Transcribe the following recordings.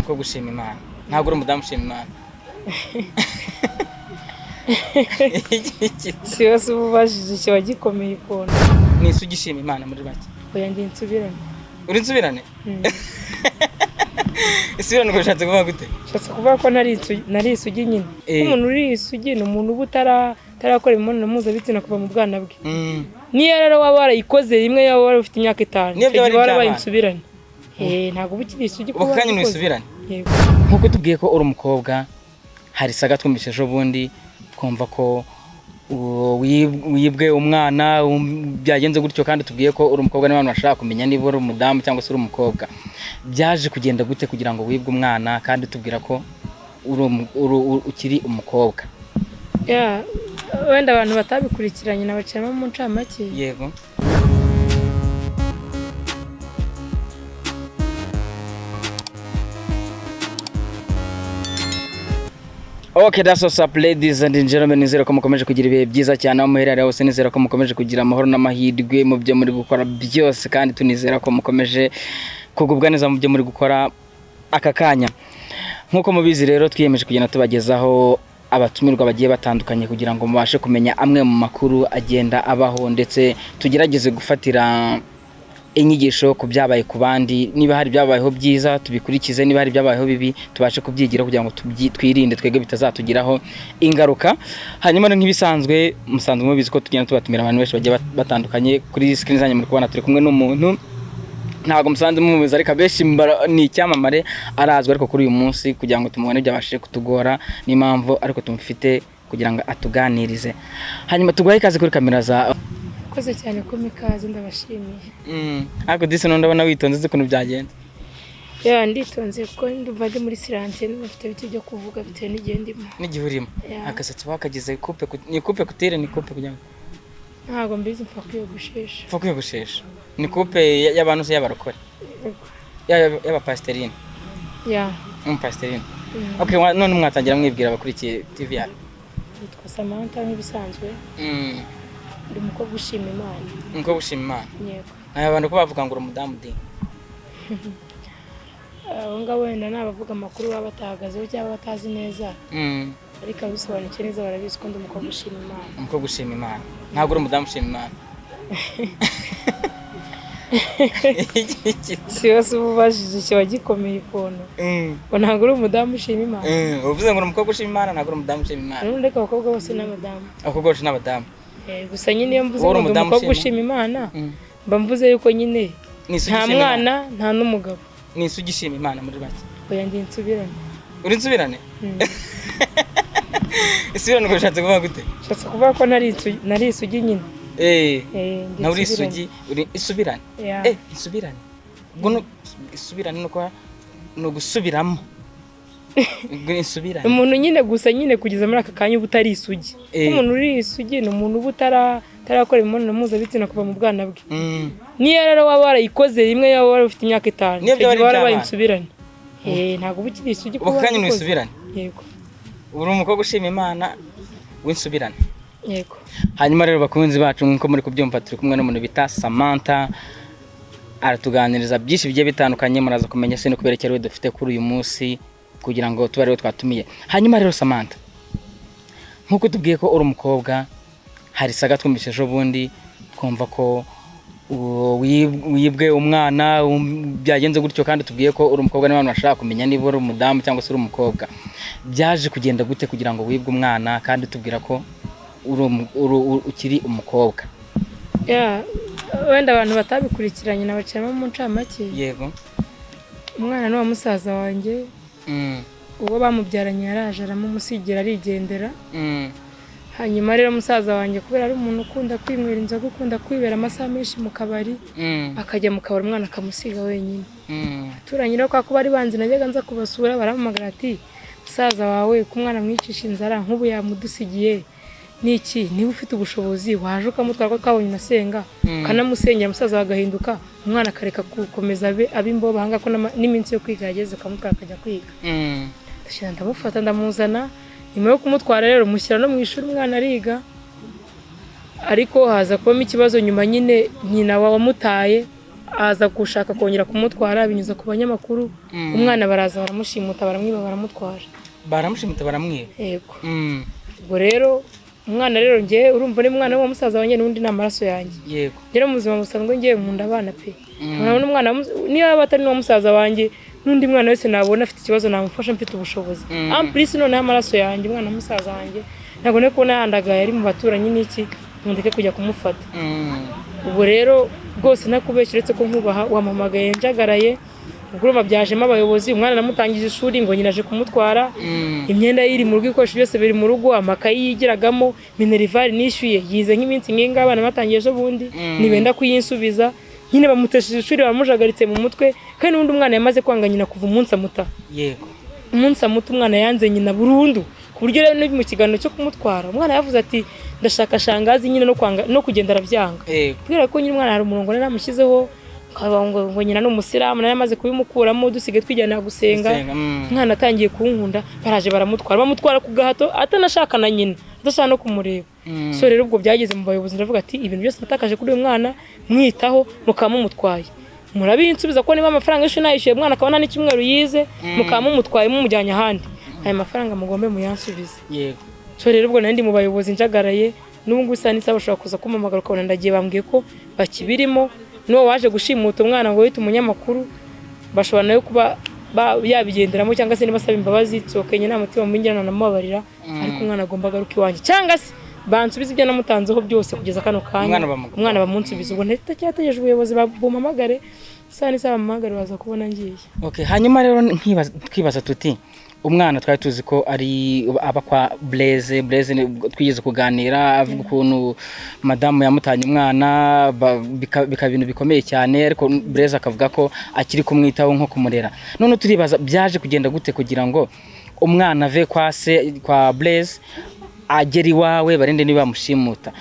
Umukobwa ushima Imana, ntabwo uri umudamu ushima Imana. Si yose uba ubajije kiba gikomeye ukuntu. Ni isugi ishima Imana muri make. Oya, ndi insubirane. Uri insubirane? Isubirane ubwo bishatse kuvuga gute? Nshatse kuvuga ko nari isugi nyine. Umuntu uri isugi ni umuntu uba utarakora imibonano mpuzabitsina kuva mu bwana bwe. Niyo rero waba warayikoze rimwe, yaba wari ufite imyaka 5, Niyo byaba ari warabaye iby'abana. insubirane. Ntabwo uba ukiri isugi Ubu kuba kanya ni warayikoze. isubirane. Yego. Nk'uko tubwiye ko uri umukobwa, hari saga twumvise ejo bundi, twumva ko wibwe umwana, byagenze gutyo, kandi tubwiye ko uri umukobwa n'abantu bashaka kumenya niba uri umudamu cyangwa se uri umukobwa. Byaje kugenda gute kugira ngo wibwe umwana kandi tubwira ko ukiri umukobwa? Ya, wenda abantu batabikurikiranye nabaciyemo mu ncamake. Yego. Okay, that's what's up ladies and gentlemen. Nizera ko mukomeje kugira ibihe byiza cyane aho muherereye hose, nizera ko mukomeje kugira amahoro n'amahirwe mu byo muri gukora byose, kandi tunizera ko mukomeje kugubwa neza mu byo muri gukora aka kanya. Nk'uko mubizi rero, twiyemeje kugenda tubagezaho abatumirwa bagiye batandukanye kugira ngo mubashe kumenya amwe mu makuru agenda abaho, ndetse tugerageze gufatira inyigisho ku byabaye ku bandi. Niba hari ibyabayeho byiza tubikurikize, niba hari ibyabayeho bibi tubashe kubyigira kugira ngo twirinde twebwe bitazatugiraho ingaruka. Hanyuma rero nk'ibisanzwe, musanzwe mubizi ko tugenda tubatumira abantu benshi bagiye batandukanye. Kuri screen zanyu muri kubona turi kumwe n'umuntu ntabwo musanze mumuzi, ariko abenshi ni icyamamare, arazwi, ariko kuri uyu munsi kugira ngo tumubone byabashije kutugora, n'impamvu ariko tumufite kugira ngo atuganirize. Hanyuma tuguhaye ikaze kuri kamera za Murakoze cyane kumpa ikaze, ndabashimiye. Ariko disi none ndabona witonze, uzi ukuntu byagenze. Ya, nditonze kuko ndumva ndi muri silence, ndumva mfite bike byo kuvuga bitewe n'igihe ndimo. N'igihe urimo. Ya. Agasatsi wakagize coupe, ni coupe couture, ni coupe kugira ngo Ntabwo mbizi, mpfa kwiyogoshesha. Upfa kwiyogoshesha. Ni coupe y'abantu se y'abarokore? Y'abapasiterine? Ya. Umupasiterine. Okay, none mwatangira mwibwira abakurikiye TV yacu. Nitwa Samantha nk'ibisanzwe. Ndi umukobwa ushima Imana. Umukobwa ushima Imana. Yego. Aba bantu ko bavuga ngo uri umudamu di? Abo ngabo wenda ni abavuga amakuru baba batahagazeho cyangwa batazi neza. Ariko abisobanukiwe neza barabizi ko ndi umukobwa ushima Imana. Umukobwa ushima Imana. Ntabwo uri umudamu ushima Imana. Si yose uba ubajije kiba gikomeye ukuntu. Ngo ntabwo uri umudamu ushima Imana. Uvuze ngo uri umukobwa ushima Imana, ntabwo uri umudamu ushima Imana. Nubundi ariko abakobwa bose ni abadamu. Abakobwa bose ni abadamu. Gusa nyine iyo mvuze Wowe uri ngo ndi umudamu umukobwa ushima? ushima Imana, mba mvuze yuko nyine Ni isugi nta ishima Imana. mwana nta n'umugabo. Ni isugi ishima Imana muri make. Oya, ndi insubirane. Uri insubirane? Isubirane ubwo bishatse kuvuga gute? Nshatse kuvuga ko nari isugi nyine. Ndi Nawe uri insubirane. isugi, uri isubirane. Ya. Isubirane. Ubwo isubirane nuko ni ugusubiramo. Ubwo ni isubirane. Umuntu nyine gusa nyine kugeza muri aka kanya uba utari isugi. Umuntu uri isugi ni umuntu uba utarakora imibonano mpuzabitsina kuva mu bwana bwe. Niyo rero waba warayikoze rimwe, yaba wari ufite imyaka 5, Niyo byaba icyo gihe ari warabaye iby'abana. insubirane. Ntabwo uba ukiri isugi Ubu kuba kanya ni warayikoze. isubirane. Yego. Uri umukobwa ushima Imana w'insubirane. Yego. Hanyuma rero bakunzi bacu, nk'uko muri kubyumva, turi kumwe n'umuntu bita Samantha, aratuganiriza byinshi bigiye bitandukanye. Muraza kumenya se no kuberekera we dufite kuri uyu munsi kugira ngo tube ariwe twatumiye. Hanyuma rero Samantha, nk'uko tubwiye ko uri umukobwa, hari saga twumvise ejo bundi, twumva ko wibwe umwana, byagenze gutyo, kandi tubwiye ko uri umukobwa n'abantu bashaka kumenya niba uri umudamu cyangwa se uri umukobwa. Byaje kugenda gute kugira ngo wibwe umwana kandi tubwira ko ukiri umukobwa? Ya, wenda abantu batabikurikiranye nabaciyemo mu ncamake. Yego. Umwana ni uwa musaza wanjye. Uwo bamubyaranye yaraje aramumusigira arigendera. Hanyuma rero musaza wanjye kubera ari umuntu ukunda kwinywera inzoga, ukunda kwibera amasaha menshi mu kabari, akajya mu kabari umwana akamusiga wenyine. Abaturanyi rero kwa kuba ari banzi, najyaga nza kubasura, barampamagara ati musaza wawe ko umwana amwicisha inzara nk'ubu yamudusigiye niki, niba ufite ubushobozi waje ukamutwara ko twabonye unasenga, ukanamusengera musaza wawe agahinduka, umwana akareka gukomeza abe imbobo ahanga ko n'iminsi yo kwiga yageze, ukamutwara akajya kwiga. Ndashira ndamufata ndamuzana. Nyuma yo kumutwara rero mushyira no mu ishuri, umwana ariga, ariko haza kubamo ikibazo nyuma nyine nyina wamutaye Aza gushaka kongera kumutwara binyuze ku banyamakuru. Umwana baraza baramushimuta, baramwiba, baramutwara. Baramushimuta, baramwiba? Yego. Ubwo rero umwana rero njye urumva ni umwana wa musaza wanjye, n'undi ni amaraso yanjye. Rero mu buzima busanzwe ngiye nkunda abana pe. Nkabona umwana niyo yaba atari n'uwa musaza wanjye, n'undi mwana wese nabona afite ikibazo namufasha mfite ubushobozi. En plus noneho amaraso yanjye, umwana wa musaza wanjye, ntabwo nari kubona yandagaye ari mu baturanyi n'iki ngo ndeke kujya kumufata. Ubwo rero rwose ntakubeshya, uretse ko nkubaha, wampamagaye njagaraye. Ubwo urumva byajemo abayobozi, umwana namutangije ishuri ngo nyina aje kumutwara. Imyenda ye iri mu rugo, ibikoresho byose biri mu rugo, amakayi yigiragamo, minerval nishyuye, yize nk'iminsi nk'ingahe, abana batangiye ejo bundi, ntibenda kuyinsubiza. Nyine bamutesheje ishuri, baramujagaritse mu mutwe, kandi n'ubundi umwana yamaze kwanga nyina kuva umunsi amuta. Umunsi amuta umwana yanze nyina burundu, ku buryo rero no mu kiganiro cyo kumutwara umwana yavuze ati ndashaka shangazi, nyine no kwanga no kugenda arabyanga. Kubera ko nyine umwana hari umurongo nari namushyizeho, nkaba ngo nyina ni umusilamu, nari amaze kubimukuramo, dusigaye twijyana gusenga. Gusenga. Umwana atangiye kunkunda, baraje baramutwara, bamutwara ku gahato, atanashaka na nyina, adashaka no kumureba. So rero ubwo byageze mu bayobozi, ndavuga ati ibintu byose natakaje kuri uyu mwana mwitaho, mukaba mumutwaye, murabinsubiza, ko niba amafaranga y'ishuri nayishyuye, umwana akaba nta n'icyumweru yize, mukaba mumutwaye mumujyanye ahandi, aya mafaranga mugombe muyansubize. So rero ubwo nari ndi mu bayobozi njagaraye. N'ubu ngubu isaha n'isaha bashobora kuza kumpamagara ukabona ndagiye, bambwiye ko bakibirimo. N'uwo waje gushimuta umwana ngo wite umunyamakuru, bashobora nawe kuba yabigenderamo, cyangwa se niba asaba imbabazi nsohokenye nta mutima mubi ngira nanamubabarira, ariko umwana agomba agaruka iwanjye, cyangwa se bansubize ibyo namutanzeho byose kugeza kano kanya. Umwana bamuguha. Umwana bamunsubize. Ubwo ntacyategereje ubuyobozi bumpamagare, isaha n'isaha bampamagare, baza kubona ngiye. Okay, hanyuma rero twibaza tuti umwana twari tuzi ko ari aba kwa Blaise. Blaise twigeze kuganira avuga ukuntu madamu yamutanye umwana, bikaba ibintu bikomeye cyane, ariko Blaise akavuga ko akiri kumwitaho nko kumurera. None turibaza byaje kugenda gute kugira ngo umwana ave kwa se, kwa Blaise, agera iwawe, barinde niba bamushimuta.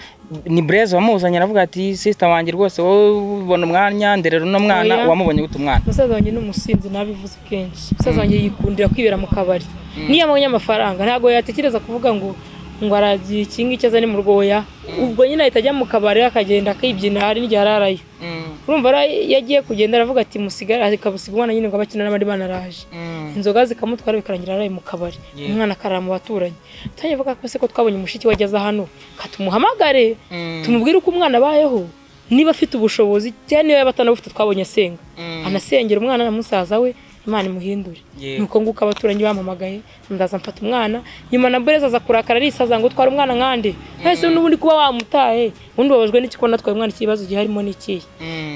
Ni Blaise wamuzanye aravuga ati sister wanjye rwose, wowe ubona umwanya nderera uno mwana? Oya. Wamubonye gute umwana? Musaza wanjye ni umusinzi, nabivuze kenshi. Musaza wanjye yikundira kwibera mu kabari. Niyo abonye amafaranga ntabwo yatekereza kuvuga ngo aragira iki ngiki azane mu rugo, oya. Ubwo nyine ahita ajya mu kabari akagenda akibyina, hari n'igihe ararayo. Urumva rero iyo agiye kugenda aravuga ati musigare, akabusiga umwana nyine ngo abakina n'abandi bana araje, inzoga zikamutwara, bikarangira araye mu kabari. Umwana akarara mu baturanyi. Tutangiye kuvuga ko se ko twabonye mushiki we ageze hano, katumuhamagare tumubwire uko umwana abayeho, niba afite ubushobozi cyangwa niba yaba atanabufite, twabonye asenga, anasengera umwana na musaza we, Imana imuhindure. Nuko nguko abaturanyi bampamagaye, ndaza mfata umwana. Nyuma na Blaise aza kurakara, arisaza ngo utwara umwana nkande ntese, n'ubundi kuba wamutaye, ubundi babajwe n'iki ko natwaye umwana, ikibazo giharimo n'ikihe?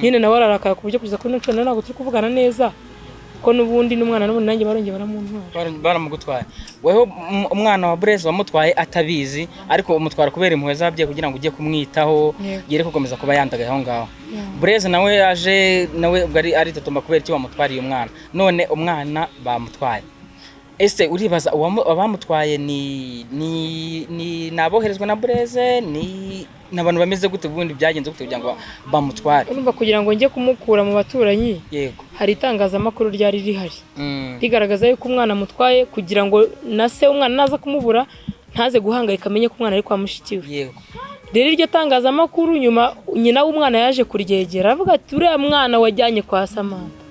Nyine nawe ararakara, ku buryo kugeza kuri ino nshuro ntabwo turi kuvugana neza, kuko n'ubundi n'umwana n'ubundi nanjye barongeye baramuntwara. Baramugutwaye. Weho umwana wa Blaise wamutwaye atabizi, ariko umutwara kubera impuhwe z'ababyeyi kugira ngo ujye kumwitaho, yere gukomeza kuba yandagaye aho ngaho. Blaise nawe yaje nawe ubwo ari aritotomba kubera icyo wamutwariye umwana. None umwana bamutwaye, ese uribaza abamutwaye ni aboherezwa na Blaise, ni abantu bameze gute? Ubundi byagenze gute kugira ngo bamutware? Urumva kugira ngo njye kumukura mu baturanyi, hari itangazamakuru ryari rihari rigaragaza yuko umwana amutwaye, kugira ngo na se umwana naza kumubura ntaze guhangayika, amenye ko umwana ari kwa mushiki we. Rero iryo tangazamakuru nyuma nyina w'umwana yaje kuryegera, aravuga ati uriya mwana wajyanye kwa Samantha,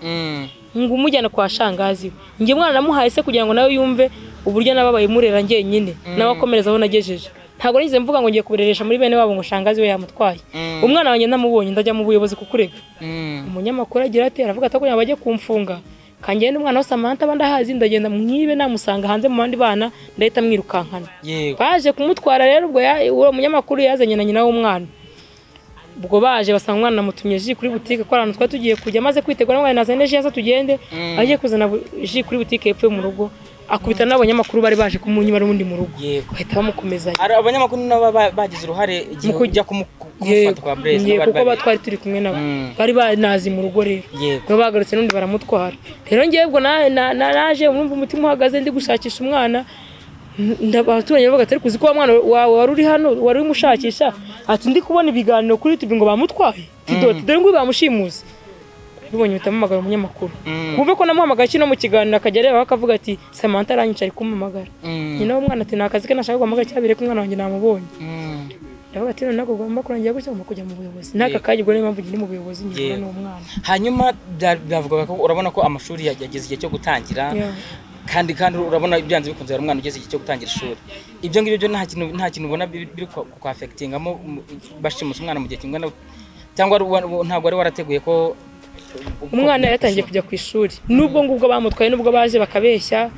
ngo umujyana kwa shangazi we, njye mwana namuhaye se kugira ngo nawe yumve uburyo nababaye murera njyenyine, nawe akomereza aho nagejeje. Ntabwo nigeze mvuga ngo ngiye kubireresha muri bene wabo ngo shangazi we yamutwaye. Umwana wanjye namubonye ndajya mu buyobozi kukurega. Umunyamakuru agira ati aravuga ati kugira ngo bajye kumfunga, kangenda umwana wa Samantha aba ndahazi, ndagenda mwibe, namusanga hanze mu bandi bana ndahita mwirukankana. Baje kumutwara rero ubwo uwo munyamakuru yazanye na nyina w'umwana. Ubwo baje basanga umwana namutumye jus kuri butike, ko ahantu twari tugiye kujya, amaze kwitegura ngo nazane jus aza tugende, agiye kuzana jus kuri butike hepfo yo mu rugo, akubita n'abanyamakuru bari baje kumunyura n'ubundi mu rugo, bahita bamukomezanya. Ari abanyamakuru nabo bagize uruhare igihe ujya kumufata kwa Blaise? Yego, kuko twari turi kumwe nabo, bari banazi mu rugo rero. Nabo bagarutse n'undi baramutwara. Rero ngewe ubwo naje urumva umutima uhagaze ndi gushakisha umwana. Abaturanyi bavuga ati ariko uzi ko wa mwana wawe wari uri hano wari umushakisha, ati ndi kubona ibiganiro kuri YouTube ngo bamutwaye, ati dore ngo bamushimuse. Bibonye mpita mpamagara umunyamakuru. Wumve ko namuhamagaye kino mu kiganiro, akajya areba akavuga ati Samantha aranyica ari kumpamagara. Nyina w'umwana ati ni akazi ke, nashaka guhamagara cyabere ko umwana wanjye namubonye. Ndavuga ati none ntabwo ugomba kurangira gutya, ngomba kujya mu buyobozi n'aka kanya. Ubwo niyo mpamvu ndi mu buyobozi, nkihura n'umwana. Hanyuma byavugaga ko urabona ko amashuri yageze igihe cyo gutangira, kandi urabona byanze bikunze hari umwana ugeze igihe cyo gutangira ishuri. Ibyo ngibyo byo nta kintu ubona biri kwaffectingamo bashimusa umwana mu gihe kingana, cyangwa ntabwo wari warateguye ko Umwana yari yatangiye kujya ku ishuri nubwo ngubwo bamutwaye, nubwo baje bakabeshya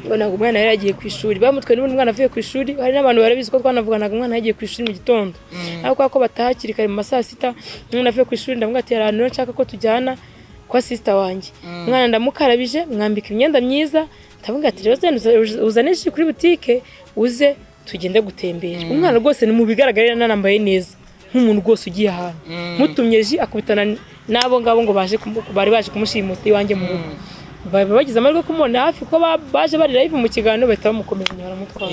ngo ntabwo umwana yari yagiye ku ishuri. Bamutwaye n'ubundi umwana avuye ku ishuri. Hari n'abantu barabizi ko twanavuganaga umwana yagiye ku ishuri mu gitondo, ariko kubera ko bataha hakiri kare mu ma saa sita, umwana avuye ku ishuri ndamubwira ati: "Hari ahantu rero nshaka ko tujyana kwa sister wanjye." Umwana ndamukarabije, mwambika imyenda myiza, ndavuga ati: "Rero zenda uzane jus kuri butike, uze tugende gutembera." Umwana rwose ni mu bigaragara yari anambaye neza nk'umuntu rwose ugiye ahantu. Mutumye jus, akubitana n'abo ngabo ngo baje bari baje kumushimuta iwanjye mu rugo. Baba bagize amahirwe yo kumubona hafi ko baje bari live mu kiganiro, bahita bamukomeza baramutwara.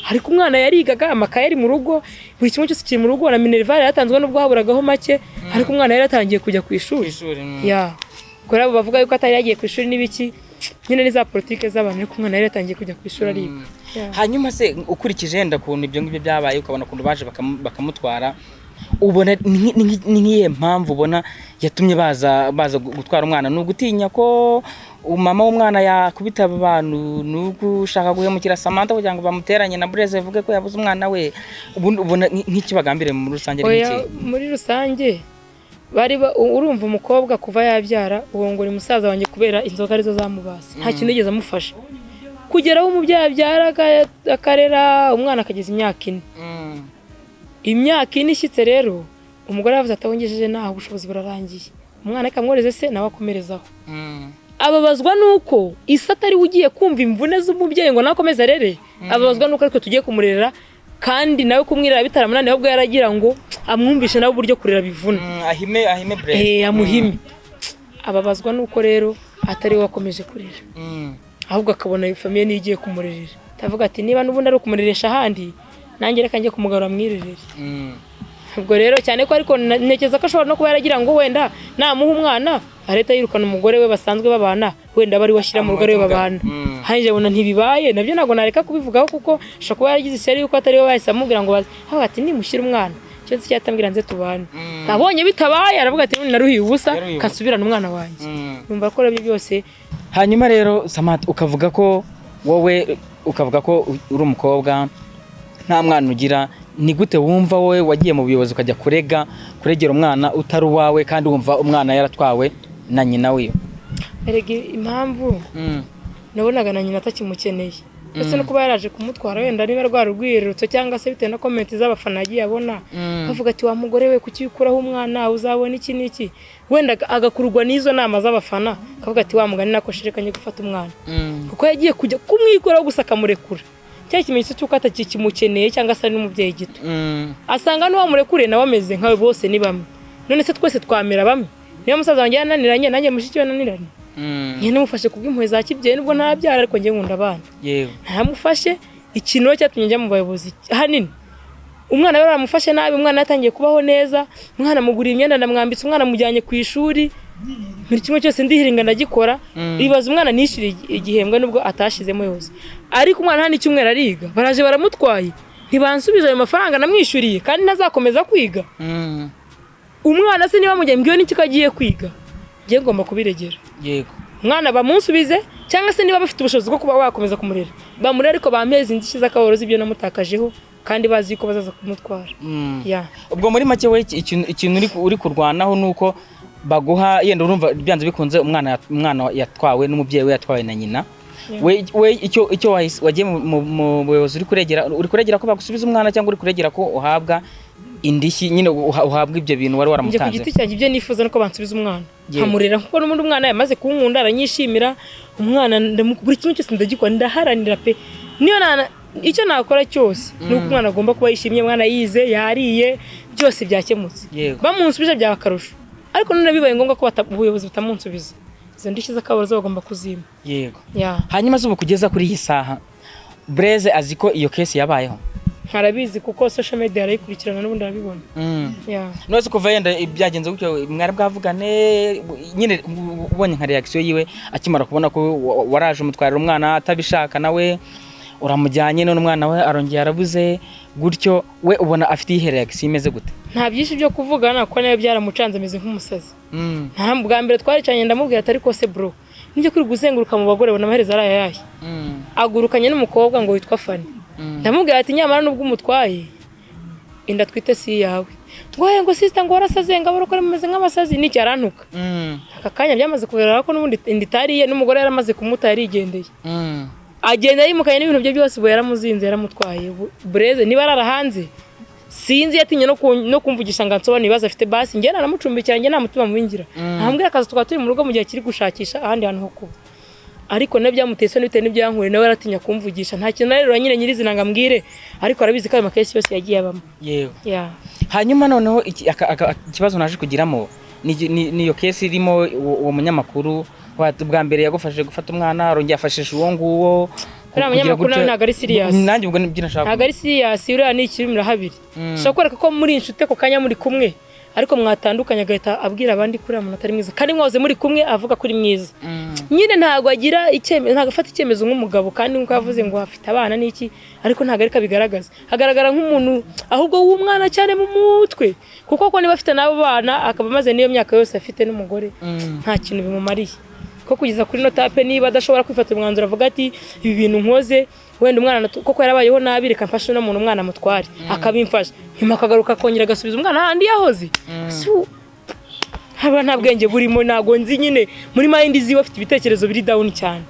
Ariko umwana yarigaga, amakaye ari mu rugo, buri kimwe cyose kiri mu rugo, na minerval yaratanzwe nubwo haburagaho make, ariko umwana yari yatangiye kujya ku ishuri. Ku ishuri. Ya, ubwo rero abo bavuga yuko atari yagiye ku ishuri n'ibiki nyine ni za politike z'abantu, ariko umwana yari yatangiye kujya ku ishuri ariga. Ya. Hanyuma se ukurikije yenda ukuntu ibyo ngibyo byabaye, ukabona ukuntu baje bakamutwara, ubona ni nk'iyihe mpamvu ubona yatumye baza gutwara umwana? Ni ugutinya ko mama w'umwana yakubita aba bantu? Ni ugushaka guhemukira Samantha kugira ngo bamuteranye na Bureze bavuge ko yabuze umwana we? Ubundi ubona nk'ikibagambiriye muri rusange ari Oya, nk'iki? muri rusange bari urumva umukobwa kuva yabyara uwo ngo ni musaza wanjye, kubera inzoga arizo zamubase, nta kintu yigeze amufasha kugera aho umubyeyi abyara akarera umwana akageza imyaka 4. Imyaka 4 ishyitse rero, umugore yavuze ati: "Aho ngejeje naho ubushobozi burarangiye, umwana akamworeze se nawe akomerezaho." Ababazwa nuko isi atari we ugiye kumva imvune z'umubyeyi ngo nawe akomeze arere. Ababazwa nuko ariko tugiye kumurera, kandi nawe kumwirera bitaramunaniye, ahubwo yaragira ngo amwumvishe nawe uburyo kurera bivuna. Ahime Bureze. Eh, amuhime. Ababazwa nuko rero atari we wakomeje kurera, ahubwo akabona famille niyo igiye kumurerera. Ndavuga ati: "Niba n'ubundi ari ukumureresha ahandi, nanjye reka njye kumugarura mwirerere." Ubwo rero cyane ko ariko ntekereza ko ashobora no kuba yaragira ngo wenda namuha umwana arahita yirukana umugore we basanzwe babana, wenda aba ari we ashyira mu rugo, ari we babana. Hanyuma abona ntibibaye, nabyo ntabwo nareka kubivugaho, kuko ashobora kuba yaragize ishyari yuko atari we bahise amubwira ngo baze. Avuga ati: "Nimushyire umwana icyo nzi cyatambwira nze tubane." Abonye bitabaye aravuga ati: "None naruhiye ubusa, Yaruhiye ubusa. kansubirane umwana wanjye." Numva ko ibyo byose. Hanyuma rero Samantha, ukavuga ko wowe, ukavuga ko uri umukobwa nta mwana ugira, ni gute wumva wowe wagiye mu buyobozi ukajya kuregera umwana utari uwawe, kandi wumva umwana yaratwawe na nyina wiwe? Erega impamvu nabonaga na nyina atakimukeneye, ndetse no kuba yaraje kumutwara, wenda niba rwari urwiyerurutso cyangwa se bitewe na comment z'abafana yagiye abona bavuga ati: "Wa mugore we, kuki ukuraho umwana? Uzabona iki n'iki." Wenda agakururwa n'izo nama z'abafana, akavuga ati: "Wa mugani nakosheje, njye gufata umwana." Kuko yagiye kujya kumwikuraho gusa akamurekura, cya kimenyetso cy'uko atakimukeneye cyangwa se ari n'umubyeyi gito. Asanga n'uwamurekuriye nawe ameze nkawe, bose ni bamwe. None se twese twamera bamwe? Niba musaza wanjye yananiranye, nanjye mushiki we yananiranye, njye namufashe kubw'impuhwe za kibyeyi, nubwo ntabyara ariko njye nkunda abana. Ntaramufashe. Ikintu rero cyatumye njya mu bayobozi ahanini, umwana we baramufashe nabi, umwana yatangiye kubaho neza, umwana amuguriye imyenda, ndamwambitse, umwana amujyanye ku ishuri, buri kimwe cyose ndihiringa ndagikora. Ibaza umwana nishyura igihembwe nubwo atashizemo yose, ariko umwana hano icyumweru ariga, baraje baramutwaye, ntibansubiza ayo mafaranga namwishyuriye, kandi ntazakomeza kwiga. Umwana se niba mujyanye mbwiwe n'iki ko agiye kwiga? Ngiye ngomba kubiregera. Umwana bamunsubize, cyangwa se niba bafite ubushobozi bwo kuba bakomeza kumurera bamurere, ariko bampeze indishyi z'akababaro z'ibyo namutakajeho, kandi bazi yuko bazaza kumutwara. Ya. Ubwo muri make we ikintu uri kurwanaho ni uko baguha, yenda urumva byanze bikunze umwana yatwawe n'umubyeyi we, yatwawe na nyina. We icyo wagiye mu buyobozi uri kuregera ko bagusubiza umwana, cyangwa uri kuregera ko uhabwa indishyi nyine, uhabwa ibyo bintu wari Njye ku waramutanze? giti cyanjye, ibyo nifuza nuko bansubiza umwana nkamurera, kuko n'ubundi umwana yamaze kunkunda, aranyishimira. Umwana buri kimwe cyose ndagikora, ndaharanira pe. Niyo icyo nakora cyose ni uko umwana agomba kuba yishimye, umwana yize, yariye, byose byakemutse. Bamunsubije byaba akarusho, ariko none bibaye ngombwa ko ubuyobozi butamunsubiza, izo ndishyi z'akababaro zo bagomba kuzimpa. Ya. Hanyuma se ubu kugeza kuri iyi saha Blaise azi ko iyo case yabayeho? Ntarabizi, kuko social media arayikurikirana n'ubundi arabibona. Ya. None se kuva yenda byagenze gutyo mwari bwavugane nyine, ubonye nka reaction yiwe akimara kubona ko waraje umutwarira umwana atabishaka nawe? Uramujyanye, none umwana we arongeye arabuze gutyo, we ubona afite iyihe reaction, imeze gute? Nta byinshi byo kuvugana kuko nawe byaramucanze, ameze nk'umusazi. Nta bwa mbere twaricanye, ndamubwira ati: "Ariko se bro, nibyo kuri guzenguruka mu bagore, ubona amaherezo ari ayahe?" Agurukanye n'umukobwa ngo witwa Fani. Ndamubwira ati: "Nyamara nubwo umutwaye, inda twite si iyawe." Ngo: "He, ngo sister, ngo warasaze, ngo abarokore mumeze nk'abasazi." N'iki, arantuka. Aka kanya byamaze kugaragara ko n'ubundi inda itari iye, n'umugore yaramaze kumuta, yarigendeye. Agenda yimukanye n'ibintu bye byose. Ubu yaramuzinze, yaramutwaye. Ubu Bureze niba arara hanze sinzi, yatinye no kumvugisha ngo ansobanure ibibazo afite. Basi njye naramucumbikira, njye nta mutima mubi ntambwira akazi, tukaba turi mu rugo mu gihe akiri gushakisha ahandi hantu ho kuba. Ariko nabyo byamuteye isoni bitewe n'ibyo yankoreye, nawe aratinya kumvugisha. Nta kintu rero nyine nyirizina ngo ambwire, ariko arabizi ko ayo ma case yose yagiye abamo. Yeah. Hanyuma noneho ikibazo naje kugiramo ni iyo case irimo uwo munyamakuru bwa mbere yagufashije gufata umwana, arongera afashisha uwo nguwo. Uriya munyamakuru nawe ntabwo ari serious. Nanjye ubwo nibyo nashaka. Ntabwo ari serious, uriya ni ikirumira habiri. Ushobora kwereka ko muri inshuti ako kanya muri kumwe, ariko mwatandukanye agahita abwira abandi ko uriya muntu atari mwiza, kandi mwahoze muri kumwe avuga ko uri mwiza. Nyine ntabwo agira icyemezo, ntabwo afata icyemezo nk'umugabo. Kandi nk'uko yavuze ngo afite abana n'iki, ariko ntabwo ariko abigaragaza, agaragara nk'umuntu ahubwo w'umwana cyane mu mutwe, kuko ko niba afite n'abo bana, akaba amaze n'iyo myaka yose afite n'umugore, nta kintu bimumariye. Ko kugeza kuri no étape, niba adashobora kwifata umwanzuro avuga ati: "Ibi bintu nkoze, wenda umwana koko yarabayeho nabi, reka mfashe uno muntu umwana amutware," akabimfasha, nyuma akagaruka akongera agasubiza umwana ahandi yahoze. Haba nta bwenge burimo. Ntabwo nzi nyine muri mind ziwe, afite ibitekerezo biri down cyane.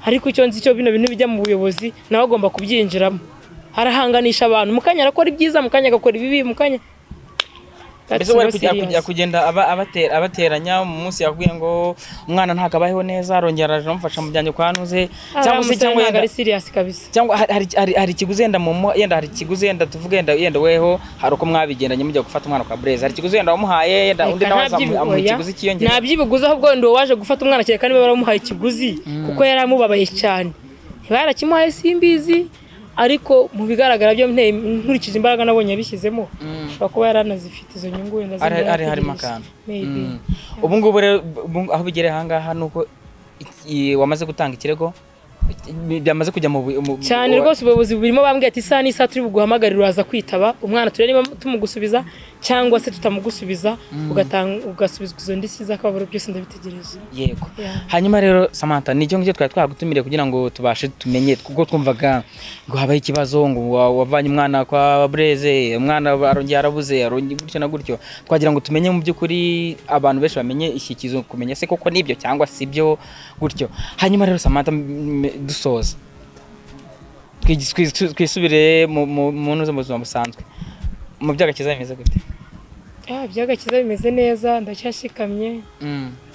Ariko icyo nzi cyo, bino bintu bijya mu buyobozi, nawe agomba kubyinjiramo. Arahanganisha abantu, mu kanya arakora ibyiza, mu kanya agakora ibibi, mu kanya. Mbese wari kugenda abateranya. Mu munsi yakubwiye ngo umwana ntabwo abayeho neza, arongera araje amufasha, amujyanye kwa Ntuze, cyangwa se cyangwa yenda ari serious kabisa. Cyangwa hari ikiguzi yenda mu yenda, hari ikiguzi yenda, tuvuge yenda weho hari uko mwabigendanye mujya gufata umwana kwa Blaise, hari ikiguzi yenda wamuhaye, yenda undi nawe amuha ikiguzi cyiyongera? Nta by'ibiguzi, ahubwo wenda uwo waje gufata umwana, kereka niba baramuhaye ikiguzi, kuko yari amubabaye cyane. Niba yarakimuhaye simbizi, ariko mu bigaragara byo nkurikije imbaraga nabonye yabishyizemo, ashobora kuba yaranazifite izo nyungu wenda. Ari harimo akantu. Ubu ngubu rero aho bigereye aha ngaha ni uko wamaze gutanga ikirego, byamaze kujya mu Cyane rwose, ubuyobozi burimo, bambwiye ati: "Isaha n'isaha turi buguhamagarire, uraza kwitaba umwana, turebe niba tumugusubiza cyangwa se tutamugusubiza, ugasubizwa izo ndishyi z'akababaro." Byose ndabitegereje. Yego. Hanyuma rero Samantha, nicyo ngicyo twari twagutumiriye kugira ngo tubashe tumenye, kuko twumvaga ngo habaye ikibazo, ngo wavanye umwana kwa Blaise, umwana arongera arabuze, arongera gutyo na gutyo. Twagira ngo tumenye mu by'ukuri, abantu benshi bamenye ishyikizo, kumenya se koko nibyo cyangwa si byo gutyo. Hanyuma rero Samantha, dusoza, twisubire mu buzima busanzwe, mu by'agakiza bimeze gute? Iby'agakiza bimeze neza, ndacyashikamye,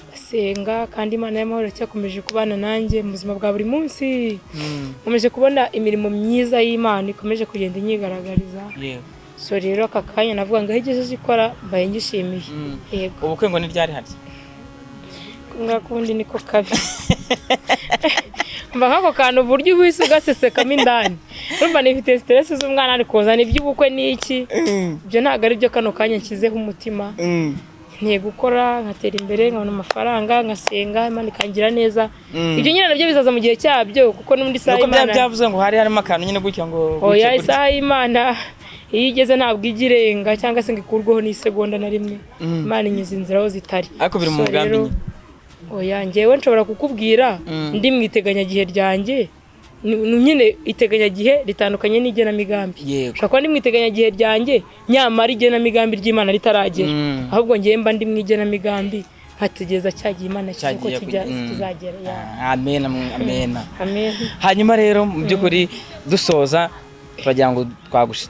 ndasenga, kandi Imana y'amahoro iracyakomeje kubana nanjye mu buzima bwa buri munsi. Nkomeje kubona imirimo myiza y'Imana ikomeje kugenda inyigaragariza. So rero aka kanya navuga ngo aho igejeje ikora mbaye ngishimiye. Yego. Ubukwe ngo ni ryari harya? Ngako ubundi niko kabi, mva nk'ako kantu uburyo uhise ugasesekamo indani, urumva nifite stress z'umwana, ari kuzana iby'ubukwe n'iki, ibyo ntabwo ari byo kano kanya nshyizeho umutima. Ngiye gukora nkatera imbere, nkabona amafaranga, nkasenga, Imana ikangira neza. Ibyo nyine nabyo bizaza mu gihe cyabyo, kuko n'ubundi isaha Nuko y'Imana byavuze ngo hari harimo akantu nyine gutya ngo Oya. gutya, gutya. Isaha y'Imana iyo igeze ntabwo ijya irenga cyangwa se ngo ikurweho n'isegonda na rimwe. Imana inyuza inzira aho zitari. Ariko biri mu So mugambi rero, nyine. Oya, njyewe nshobora kukubwira ndi mu iteganyagihe ryanjye. Nyine iteganyagihe ritandukanye n'igenamigambi. Ushobora kuba ndi mu iteganyagihe ryanjye, nyamara igenamigambi ry'Imana ritaragera. Ahubwo njyewe mba ndi mu igenamigambi, nkategereza cya gihe Imana yashyize ko Cyagiye kizagera. Yeah. Amen, amen. Amen. Hanyuma rero mu by'ukuri dusoza, turagira ngo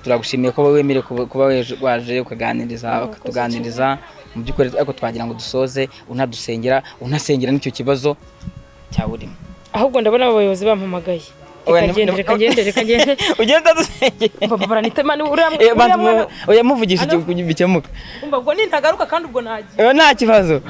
turagushimiye ko wemerewe kuba waje ukaganiriza, ukatuganiriza mu by'ukuri. Ariko twagira ngo dusoze unadusengera, unasengera n'icyo kibazo cyawe urimo. Ahubwo ndabona aba bayobozi bampamagaye. Oya, Reka ngende, reka ngende, reka ngende. Ugenda dusengera. Umva, baranita Imana, uriya Eh, uriya bantu mwana. Oya, muvugisha Ano? bikemuka. Umva, ubwo nintagaruka kandi ubwo nagiye. Eh, nta kibazo.